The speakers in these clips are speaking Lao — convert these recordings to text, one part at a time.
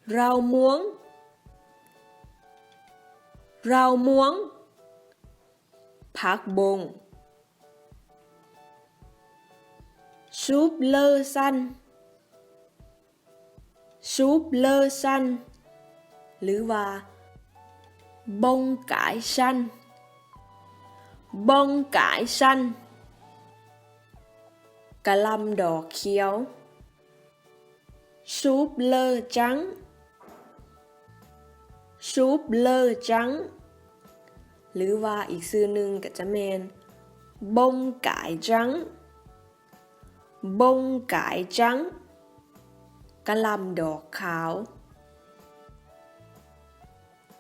rau muống, rau muống, ຜັກບົງ. Súp lơ xanh, súp lơ xanh ຫຼືວ່າ ບົງກາຍຊັນ, ບົງກາຍຊັນ, ກະຫຼ່ຳດອກຂຽວ. Súp lơ trắng, súp lơ trắng ຫຼືວ່າອີກຊື່ໜຶ່ງກໍຈະແມ່ນ ບົງກາຍຈັງ, ບົງກາຍຈັງ, ກະຫຼ່ຳດອກຂາວ.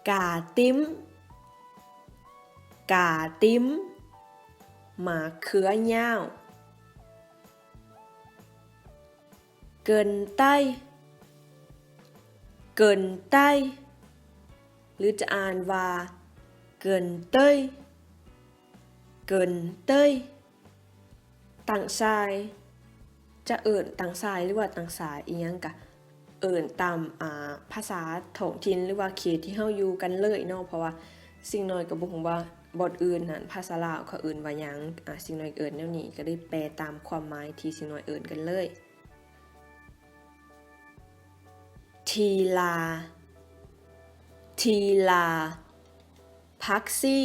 Cà tím, cà tím, ໝາກເຂືອຍາວ. Cần tây, cần tây ຫຼືຈະອ່ານວ່າ ເກີນເຕີຍ, ເກີນເຕີຍ. ຕັງຊາຍ ຈະເອີ້ນຕັງຊາຍ ຫຼືວ່າຕັງຊາຍ ອີ່ຫຍັງກະເອີ້ນຕາມ ອ່າ ພາສາທ້ອງຖິ່ນ ຫຼືວ່າເຂດທີ່ເຮົາຢູ່ກັນເລີຍເນາະ, ເພາະວ່າຊິງນ້ອຍກໍບໍ່ຮູ້ວ່າບ່ອນອື່ນຫັ້ນ ພາສາລາວເຂົາເອີ້ນວ່າຫຍັງ, ອາ ຊິງນ້ອຍເອີ້ນແນວນີ້ ກໍເລີຍແປຕາມຄວາມໝາຍທີ່ຊິງນ້ອຍເອີ້ນກັນເລີຍ. ຖີລາ, ຖີລາ, ຜັກຊີ.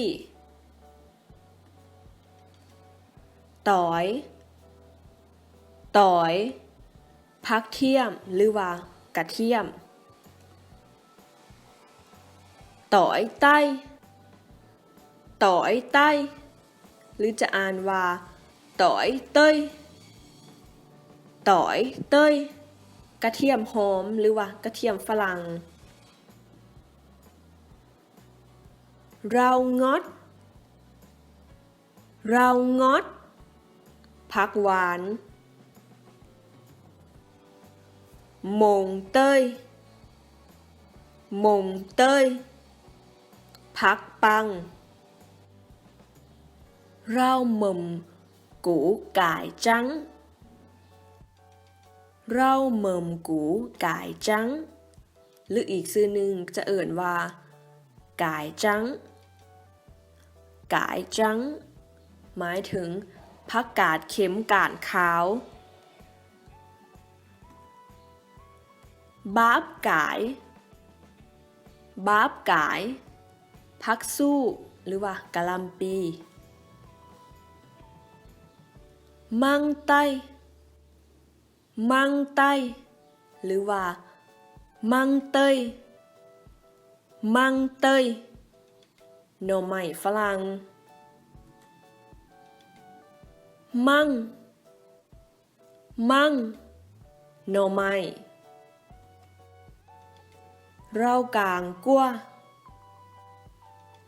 ຕອຍ, ຕອຍ, ຜັກທຽມ ຫຼືວ່າກະທຽມ. ຕອຍໄຕ, ຕອຍໄຕ ຫຼືຈະອ່ານວ່າ ຕອຍເຕີຍ, ຕອຍເຕີຍ, ກະທຽມຫອມ ຫຼືວ່າກະທຽມຝຣັ່ງ. ເລົາງອດ, ເລົາງອດ, ຜັກຫວານ. ມົງເຕີຍ, ມົງເຕີຍ, ຜັກປັງ. ເລົາເມີມກູກາຍຈັງ, ເລົາເມີມກູກາຍຈັງ ຫຼືອີກຊື່ໜຶ່ງຈະເອີ້ນວ່າ ກາຍຈັງ, ກາຍຈັງ ໝາຍເຖິງຜັກກາດເຂັມກ້ານຂາວ. ບາບກາຍ, ບາບກາຍ, ຜັກຊູ ຫຼືວ່າກະຫຼ່ຳປີ. ມັງໄຕ, ມັງໄຕ ຫຼືວ່າ ມັງເຕີຍ, ມັງເຕີຍ, ໜໍ່ໄມ້ຝຣັ່ງ. ມັງ, ມັງ, ໜໍ່ໄມ້. ເລົາກາງກົວ,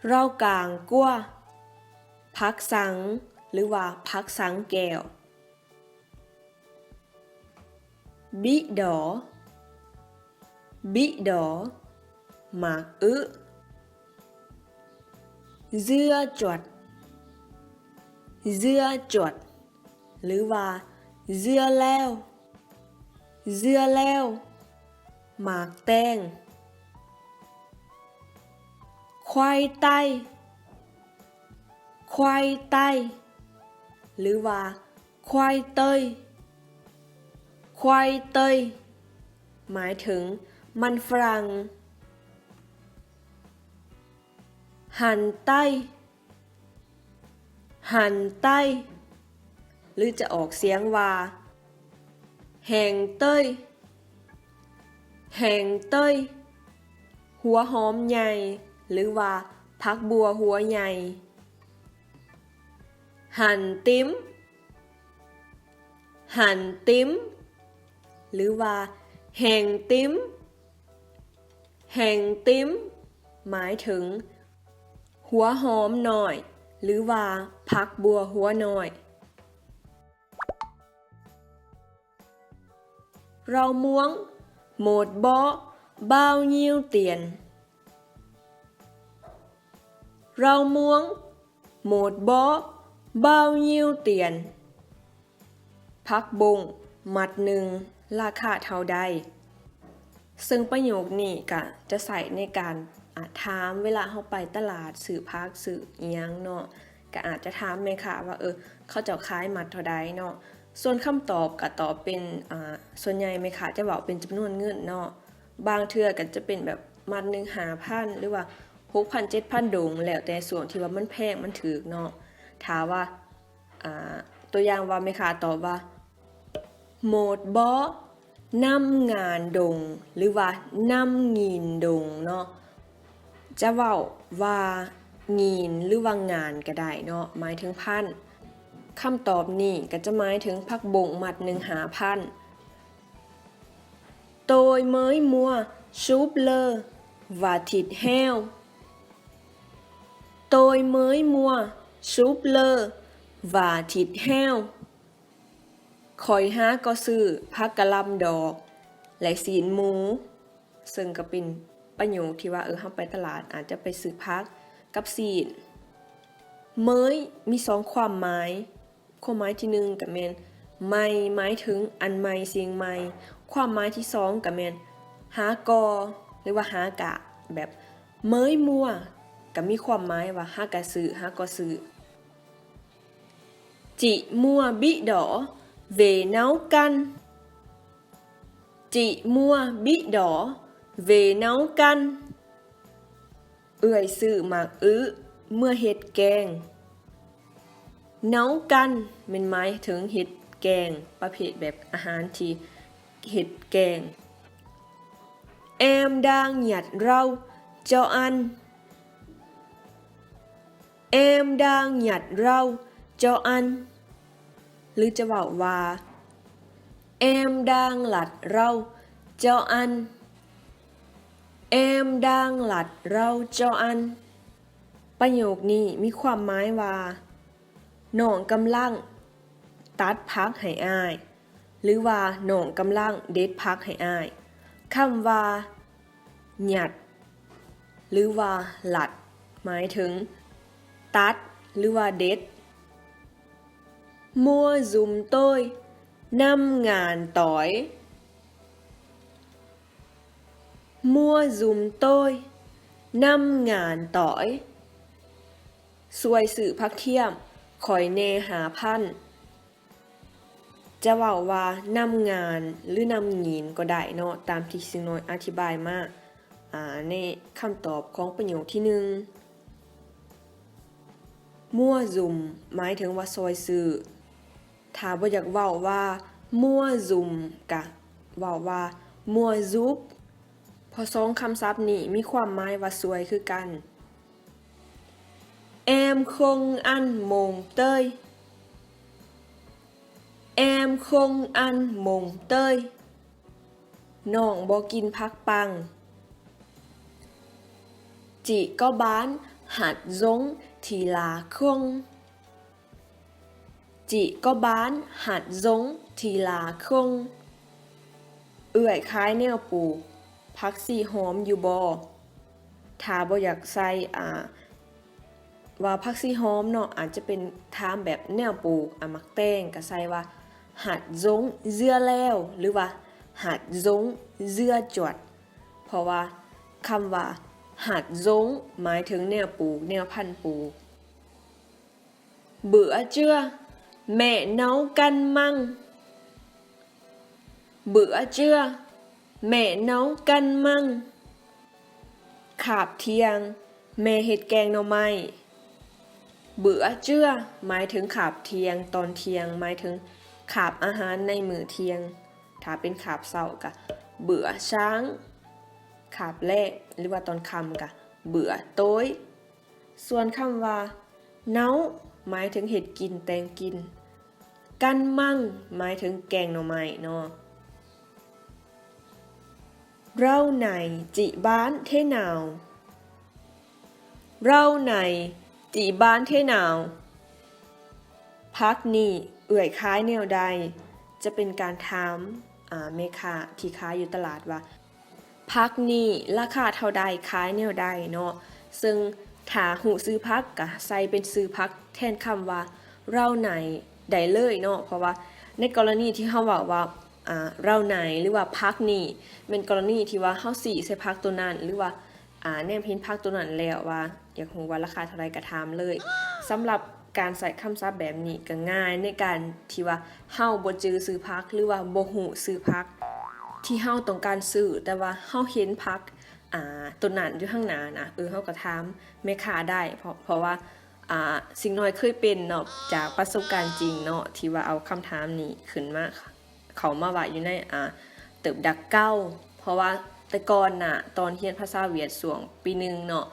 ເລົາກາງກົວ, ຜັກສັງ ຫຼືວ່າຜັກສັງແກ້ວ. ບິດໍ, ບິດໍ, ໝາກອຶ. ເຈືອຈວດ, ເຈືອຈວດ ຫຼືວ່າເຈືອແລ້ວ, ເຈືອແລ້ວ, ໝາກແຕງ. ຄວາຍໄຕ, ຄວາຍໄຕ ຫຼືວ່າ ຄວາຍເຕີຍ, ຄວາຍເຕີຍ ໝາຍເຖິງມັນຝຣັ່ງ. ຫັນໄຕ, ຫັນໄຕ ຫຼືຈະອອກສຽງວ່າ ແຮງເຕີຍ, ແຮງເຕີຍ, ຫົວຫອມໃຫຍ່ ຫຼືວ່າຜັກບົ່ວຫົວໃຫຍ່. ຫັນຕິມ, ຫັນຕິມ ຫຼືວ່າແຮງຕິມ, ແຮງຕິມ ໝາຍເຖິງຫົວຫອມນ້ອຍ ຫຼືວ່າຜັກບົ່ວຫົວນ້ອຍ. ເລົາມ່ວງ mệt bó bao nhiêu tiền. ເລົາມ່ວງ mệt bó bao nhiêu tiền. ຜັກບົ້ງມັດໜຶ່ງລາຄາເທົ່າໃດ? ເຊິ່ງປະໂຫຍກນີ້ກະຈະໃຊ້ໃນການ ອາ ຖາມເວລາເຮົາໄປຕະຫຼາດຊື້ຜັກຊື້ອີ່ຫຍັງເນາະ ກະອາດຈະຖາມແມ່ຄ້າວ່າ ເອີ ເຂົາເຈົ້າຂາຍມັດເທົ່າໃດເນາະ. ສ່ວນຄຳຕອບກະຕອບເປັນ ອາ ສ່ວນໃຫຍ່ແມ່ຄ້າຈະເວົ້າເປັນຈຳນວນເງິນເນາະ. ບາງເທື່ອກະຈະເປັນແບບມັດໜຶ່ງຫ້າພັນ ຫຼືວ່າຫົກພັນ ເຈັດພັນດົງ ແລ້ວແຕ່ຊ່ວງທີ່ວ່າມັນແພງມັນຖືກເນາະ. ຖ້າວ່າ ອາ ຕົວຢ່າງວ່າແມ່ຄ້າຕອບວ່າ ໂໝດເບາະ ນຳງານດົງ ຫຼືວ່າ ນຳງີນດົງເນາະ ຈະເວົ້າວ່າ ງີນ ຫຼືວ່າ ງານ ກະໄດ້ເນາະ ໝາຍເຖິງພັນ. ຄຳຕອບນີ້ກະຈະໝາຍເຖິງຜັກບົ້ງມັດໜຶ່ງຫ້າພັນ. Tôi mới mua súp lơ và thịt heo. Tôi mới mua súp lơ và thịt heo. ຂ້ອຍຫາກໍຊື້ຜັກກະຫຼ່ຳດອກ ແລະ ຊີ້ນໝູ. ເຊິ່ງກໍເປັນປະໂຫຍກທີ່ວ່າ ເອີ ເຮົາໄປຕະຫຼາດອາດຈະໄປຊື້ຜັກກັບຊີ້ນ. ເມີຍມີສອງຄວາມໝາຍ. ຄວາມໝາຍທີໜຶ່ງກະແມ່ນ ໃໝ່ ໝາຍເຖິງອັນໃໝ່ ສິ່ງໃໝ່. ຄວາມໝາຍທີສອງກະແມ່ນ ຫາກໍ ຫຼືວ່າ ຫາກະ. ແບບ ເມີຍມົວ ກະມີຄວາມໝາຍວ່າ ຫາກະຊື້ ຫາກໍຊື້. Chị mua bí đỏ về nấu canh. Chị mua bí đỏ về nấu canh. ເອື້ອຍຊື້ໝາກອຶເມືອເຮັດແກງ. ເນົາກັນ ແມ່ນໝາຍເຖິງເຮັດແກງ ປະເພດແບບອາຫານທີ່ເຮັດແກງ. Em đang nhặt rau cho anh. Em đang nhặt rau cho anh. ຫຼືຈະເວົ້າວ່າ Em đang lặt rau cho anh. Em đang lặt rau cho anh. ປະໂຫຍກນີ້ມີຄວາມໝາຍວ່າ ນ້ອງກຳລັງຕັດຜັກໃຫ້ອ້າຍ ຫຼືວ່າ ນ້ອງກຳລັງເດັດຜັກໃຫ້ອ້າຍ. ຄຳວ່າ ຍັດ ຫຼືວ່າ ລັດ ໝາຍເຖິງ ຕັດ ຫຼືວ່າ ເດັດ. Mua giùm tôi năm ngàn tỏi. Mua giùm tôi năm ngàn tỏi. ຊ່ວຍຊື້ຜັກທຽມຂ້ອຍແດ່ຫ້າພັນ. ຈະເວົ້າວ່ານຳງານ ຫຼື ນຳງີນກໍໄດ້ເນາະ ຕາມທີ່ຊິງນ້ອຍອະທິບາຍມາ ອາ ໃນຄຳຕອບຂອງປະໂຫຍກທີໜຶ່ງ. ມົວຈຸມ ໝາຍເຖິງວ່າຊ່ອຍຊື້. ຖ້າບໍ່ຢາກເວົ້າວ່າມົວຈຸມ ກະເວົ້າວ່າມົວຈຸບ ເພາະສອງຄຳສັບນີ້ມີຄວາມໝາຍວ່າຊ່ວຍຄືກັນ. Em không ăn mồng tơi. Em không ăn mồng tơi. ນ້ອງບໍ່ກິນຜັກປັງ. Chỉ có bán hạt giống thì là không. Chỉ có bán hạt giống thì là không. ເອື້ອຍຂາຍແນວປູກຜັກຊີຫອມຢູ່ບໍ່? ຖ້າບໍ່ຢາກໃສ່ ອາ ວ່າຜັກຊີຫອມເນາະ ອາດຈະເປັນຖາມແບບແນວປູກ ອາ ໝາກແຕງ ກະໃສ່ວ່າ hạt giống dưa leo ຫຼືວ່າ hạt giống dưa chuột. ເພາະວ່າຄຳວ່າ hạt giống ໝາຍເຖິງແນວປູກ ແນວພັນປູກ. Bữa trưa mẹ nấu canh măng. Bữa trưa mẹ nấu canh măng. ຄາບທ່ຽງ ແມ່ເຮັດແກງໜໍ່ໄມ້. Bữa trưa ໝາຍເຖິງຄາບທ່ຽງ ຕອນທ່ຽງ ໝາຍເຖິງຄາບອາຫານໃນມື້ທ່ຽງ. ຖ້າເປັນຄາບເຊົ້າກະ bữa sáng, ຄາບແລງ ຫຼືວ່າຕອນຄ່ຳກະ bữa tối. ສ່ວນຄຳວ່າ nấu ໝາຍເຖິງເຮັດກິນ ແຕ່ງກິນ. Canh măng ໝາຍເຖິງແກງໜໍ່ໄມ້ເນາະ. Rau này chị bán thế nào? Rau này chị bán thế nào? ຜັກນີ້ເອື້ອຍຂາຍແນວໃດ? ຈະເປັນການຖາມ ອາ ແມ່ຄ້າທີ່ຂາຍຢູ່ຕະຫຼາດວ່າ ຜັກນີ້ລາຄາເທົ່າໃດ ຂາຍແນວໃດເນາະ. ເຊິ່ງຖ້າຮູ້ຊື່ຜັກກະໃສ່ເປັນຊື່ຜັກແທນຄຳວ່າ rau này ໄດ້ເລີຍເນາະ. ເພາະວ່າໃນກໍລະນີທີ່ເຮົາເວົ້າວ່າ ອ່າ ເຫຼົ່າໃນ ຫຼືວ່າຜັກນີ້ ແມ່ນກໍລະນີທີ່ວ່າເຮົາຊີ້ໃສ່ຜັກໂຕນັ້ນ ຫຼືວ່າ ອ່າ ແນມເຫັນຜັກໂຕນັ້ນແລ້ວວ່າ ຢາກຮູ້ວ່າລາຄາເທົ່າໃດກໍຖາມເລີຍ. ສຳລັບການໃຊ້ຄຳສັບແບບນີ້ກໍງ່າຍໃນການທີ່ວ່າເຮົາບໍ່ຈື່ຊື່ຜັກ ຫຼືວ່າບໍ່ຮູ້ຊື່ຜັກທີ່ເຮົາຕ້ອງການຊື້, ແຕ່ວ່າເຮົາເຫັນຜັກ ອ່າ ໂຕນັ້ນຢູ່ທາງໜ້ານະ ເອີ ເຮົາກໍຖາມແມ່ຄ້າໄດ້ ເພາະ ເພາະວ່າ ອ່າ ສິ່ງນ້ອຍເຄີຍເປັນເນາະ ຈາກປະສົບການຈິງເນາະ ທີ່ວ່າເອົາຄຳຖາມນີ້ຂຶ້ນມາ ເຂົ້າມາໄວ້ຢູ່ໃນ ອ່າ ເຕີບດັກເກົ່າ. ເພາະວ່າແຕ່ກ່ອນນະ ຕອນຮຽນພາສາຫວຽດຊ່ວງປີໜຶ່ງເນາະ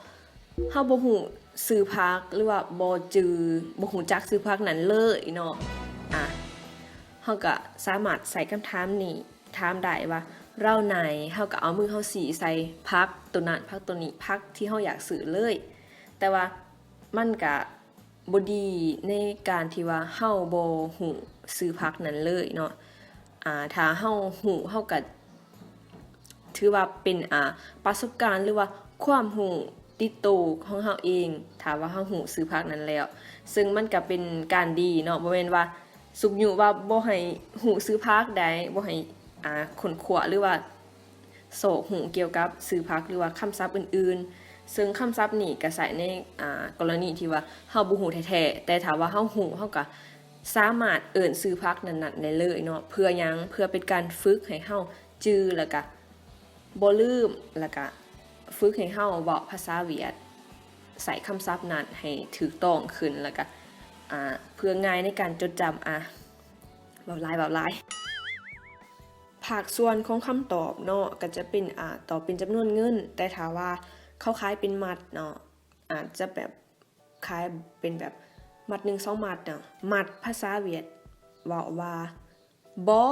ເຮົາບໍ່ຮູ້ຊື່ຜັກ ຫຼືວ່າບໍ່ຈື່ ບໍ່ຮູ້ຈັກຊື່ຜັກນັ້ນເລີຍເນາະ ອ່າ ເຮົາກໍສາມາດໃຊ້ຄຳຖາມນີ້ຖາມໄດ້ວ່າ ເຫຼົ່າໃນ ເຮົາກໍເອົາມືເຮົາຊີ້ໃສ່ຜັກໂຕນັ້ນ ຜັກໂຕນີ້ ຜັກທີ່ເຮົາຢາກຊື້ເລີຍ. ແຕ່ວ່າມັນກະບໍ່ດີໃນການທີ່ວ່າເຮົາບໍ່ຮູ້ຊື່ຜັກນັ້ນເລີຍເນາະ. ອ່າ ຖ້າເຮົາຮູ້ ເຮົາກະຖືວ່າເປັນ ອ່າ ປະສົບການ ຫຼືວ່າຄວາມຮູ້ຕິດໂຕຂອງເຮົາເອງ ຖ້າວ່າເຮົາຮູ້ຊື່ຜັກນັ້ນແລ້ວ. ເຊິ່ງມັນກະເປັນການດີເນາະ ບໍ່ແມ່ນວ່າຊຸກຍູ້ວ່າບໍ່ໃຫ້ຮູ້ຊື່ຜັກໃດ ບໍ່ໃຫ້ ອ່າ ຄົ້ນຄວ້າ ຫຼືວ່າ ຊອກຮູ້ກ່ຽວກັບຊື່ຜັກ ຫຼືວ່າຄຳສັບອື່ນໆ. ເຊິ່ງຄຳສັບນີ້ກໍໃຊ້ໃນ ອ່າ ກໍລະນີທີ່ວ່າເຮົາບໍ່ຮູ້ແທ້ໆ, ແຕ່ຖ້າວ່າເຮົາຮູ້ ເຮົາກໍສາມາດເອີ້ນຊື່ຜັກນັ້ນໆໄດ້ເລີຍເນາະ. ເພື່ອຫຍັງ? ເພື່ອເປັນການຝຶກໃຫ້ເຮົາຈື່ ແລ້ວກໍບໍ່ລືມ, ແລ້ວກໍຝຶກໃຫ້ເຮົາເວົ້າພາສາຫວຽດ ໃຊ້ຄຳສັບນັ້ນໃຫ້ຖືກຕ້ອງຂຶ້ນ, ແລ້ວກໍ ອ່າ ເພື່ອງ່າຍໃນການຈົດຈຳ. ອ່າ ເວົ້າຫຼາຍ ເວົ້າຫຼາຍ. ພາກສ່ວນຂອງຄຳຕອບເນາະ ກໍຈະເປັນ ອາ ຕອບເປັນຈຳນວນເງິນ, ແຕ່ຖ້າວ່າເຂົາຂາຍເປັນມັດເນາະ ອາດຈະແບບຂາຍເປັນແບບມັດໜຶ່ງ ສອງມັດເນາະ. ມັດພາສາຫວຽດເວົ້າວ່າ bó.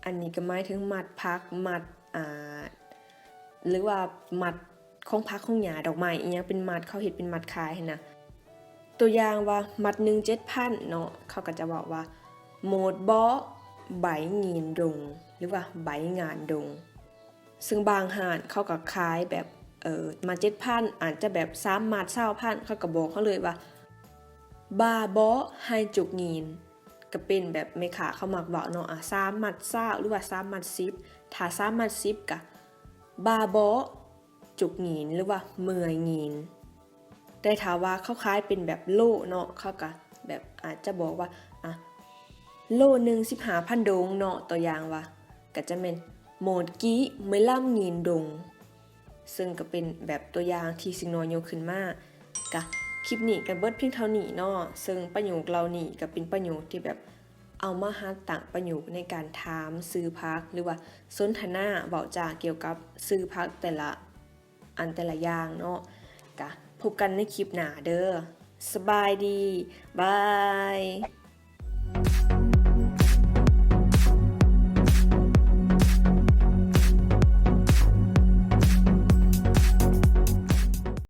ອັນນີ້ກໍໝາຍເຖິງມັດຜັກ, ມັດ ອາ ຫຼືວ່າມັດຂອງຜັກຂອງຫຍ້າ, ດອກໄມ້ອີ່ຫຍັງເປັນມັດ, ເຂົາເຮັດເປັນມັດຂາຍຫັ້ນນະ. ຕົວຢ່າງວ່າມັດໜຶ່ງເຈັດພັນເນາະ, ເຂົາກໍຈະເວົ້າວ່າ một bó bảy nghìn đồng ຫຼືວ່າ bảy ngàn đồng. ເຊິ່ງບາງຮ້ານເຂົາກໍຂາຍແບບ ເອີ ມັດເຈັດພັນ ອາດຈະແບບສາມມັດຊາວພັນ, ເຂົາກໍບອກເຮົາເລີຍວ່າ ba bó hai chục nghìn ກໍເປັນແບບແມ່ຄ້າເຂົາມັກເວົ້າເນາະ, ອາ ສາມມັດຊາວ ຫຼືວ່າສາມມັດສິບ. ຖ້າສາມມັດສິບກໍ ba bó chục nghìn ຫຼືວ່າ mười nghìn. ແຕ່ຖ້າວ່າເຂົາຂາຍເປັນແບບໂລເນາະ, ເຂົາກໍແບບອາດຈະບອກວ່າ ອາ ໂລໜຶ່ງສິບຫ້າພັນໂດງເນາະ, ຕົວຢ່າງວ່າ ກໍຈະແມ່ນ một ký mười lăm nghìn đồng. ເຊິ່ງກໍເປັນແບບຕົວຢ່າງທີ່ຊິງນ້ອຍຍົກຂຶ້ນມາ. ກະຄລິບນີ້ກໍເບິດພຽງເທົ່ານີ້ເນາະ, ເຊິ່ງປະໂຫຍກເຫຼົ່ານີ້ກໍເປັນປະໂຫຍກທີ່ແບບເອົາມາຫັດຕັ້ງປະໂຫຍກໃນການຖາມຊື່ຜັກ ຫຼືວ່າສົນທະນາເວົ້າຈາກ່ຽວກັບຊື່ຜັກແຕ່ລະ ອັນແຕ່ລະຢ່າງເນາະ. ກະພົບກັນໃນຄລິບໜ້າເດີ. ສະບາຍດີ. ບາຍ.